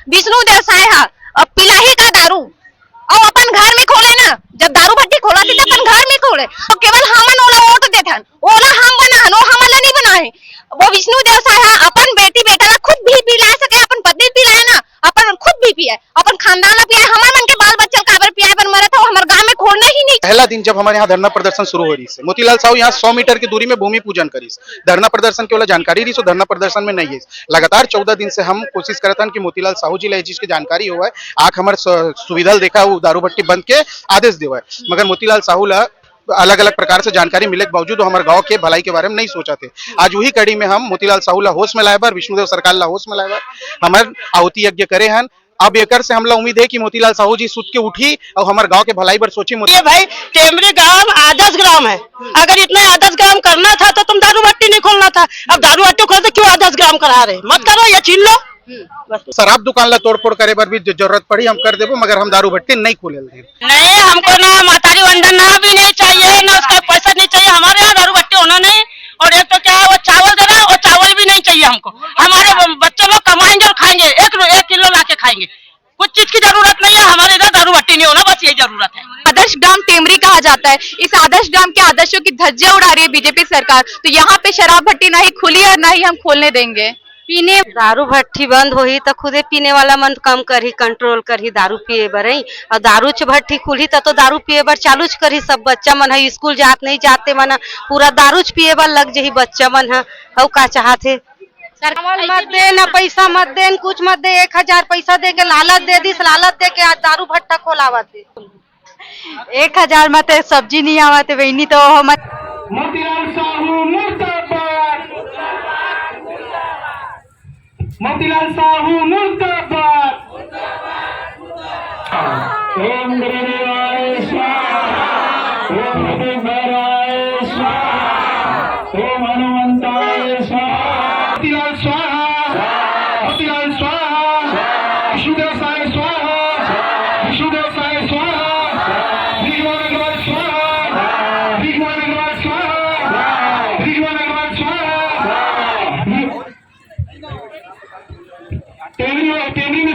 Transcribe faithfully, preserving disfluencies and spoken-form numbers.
विष्णु देव साय हा अब पिलाही का दारू, अउ अपन घर में खोले ना, जब दारू भट्टी खोला थी, तो अपन घर में खोले। तो केवल हमन ओला वोट देथन, ओला हम बनाहन, ओ हमन ला नहीं बनाए। वो विष्णु देव साय हा अपन बेटी बेटा ला खुद भी पिला सके, अपन पत्नी पिलाए ना, अपन खुद भी पिए, अपन खानदान ला पिए, हमर मन के बाल बच्चा ला काबर पिए बर मरत हो, हमर गांव में खोलना ही नहीं। पहला दिन जब हमारे यहाँ धरना प्रदर्शन शुरू हो रही से, मोतीलाल साहू यहाँ सौ मीटर की दूरी में भूमि पूजन करिस। धरना प्रदर्शन के वाला जानकारी रही, सो धरना प्रदर्शन में नहीं है। लगातार चौदह दिन से हम कोशिश करत हन कि मोतीलाल साहू जी ला ये चीज के जानकारी होवय, आके हमर स-, सुविधा ल देखा, वो दारू भट्टी बंद के आदेश देवय, मगर मोतीलाल साहू ला अलग-अलग प्रकार से जानकारी मिले के बावजूद वो हमर गांव के भलाई के बारे में नहीं सोचत हे। आज वही कड़ी में हम मोतीलाल साहू ला होश में लाए बर, विष्णुदेव सरकार ला होश में लाए बर हमर आहुति यज्ञ करे हन। अब एकर से हमला उम्मीद है कि मोतीलाल साहू जी सुत के उठी और हमर गांव के भलाई बर सोची। मोती ये भाई, टेमरी गांव आदर्श ग्राम है। अगर इतना आदर्श ग्राम करना था तो तुम दारू भट्टी नहीं खोलना था। अब दारू भट्टी खोल तो क्यों आदर्श ग्राम करा रहे? मत करो, ये छीन लो। शराब दुकान ला तोड़फोड़ करे बर भी ज-, जरूरत पड़ी, हम कर देबो, मगर हम दारू भट्टी नहीं खोले देंगे। नहीं, हमको ना महतारी वंदना भी नहीं चाहिए, ना उसका पैसा नहीं चाहिए। हमारे यहाँ दारू भट्टी होना नहीं। और एक तो क्या है, वो चावल दे रहा है, वो चावल भी नहीं चाहिए हमको। हमारे ब-, बच्चे लोग कमाएंगे और खाएंगे, एक रो-, एक किलो ला के खाएंगे। कुछ चीज की जरूरत नहीं है, हमारे इधर दारू भट्टी नहीं होना, बस यही जरूरत है। आदर्श ग्राम टेमरी कहा जाता है। इस आदर्श ग्राम के आदर्शों की धज्जियां उड़ा रही है बीजेपी सरकार, तो यहाँ पे शराब भट्टी ना ही खुली और ना ही हम खोलने देंगे। पीने दारू भट्टी बंद होही त खुदे पीने वाला मन कम करही, कंट्रोल करही दारू पिए बर, हैं? और दारू च भट्टी खुलही त तो दारू पिए बर चालू च करही। सब बच्चा मन ह स्कूल जात नहीं जाते मन ह पूरा दारू च पिए बर लग जही बच्चा मन ह। अउ का चाहत हे? चावल मत दे, ना पैसा मत दे, ना कुछ मत दे। एक हजार पैसा दे के लालच दे दिस, लालच दे के आज दारू भट्टा खोलावत हे। एक हजार म ते सब्जी नहीं आवत हे बहिनी, तो हम मोतीलाल साहू मुर्दाबाद। मोतीलाल साहू मुर्दाबाद। ओम गुरुदेवाय स्वाहा। ओम गुरुदेवाय स्वाहा। ओम हनुमंताय स्वाहा। मोतीलाल स्वाहा। मोतीलाल स्वाहा। विष्णुदेव साय स्वाहा। विष्णुदेव साय स्वाहा। भीष्म अग्रवाल स्वाहा। भीष्म अग्रवाल स्वाहा। भीष्म अग्रवाल स्वाहा। टेमरी, टेमरी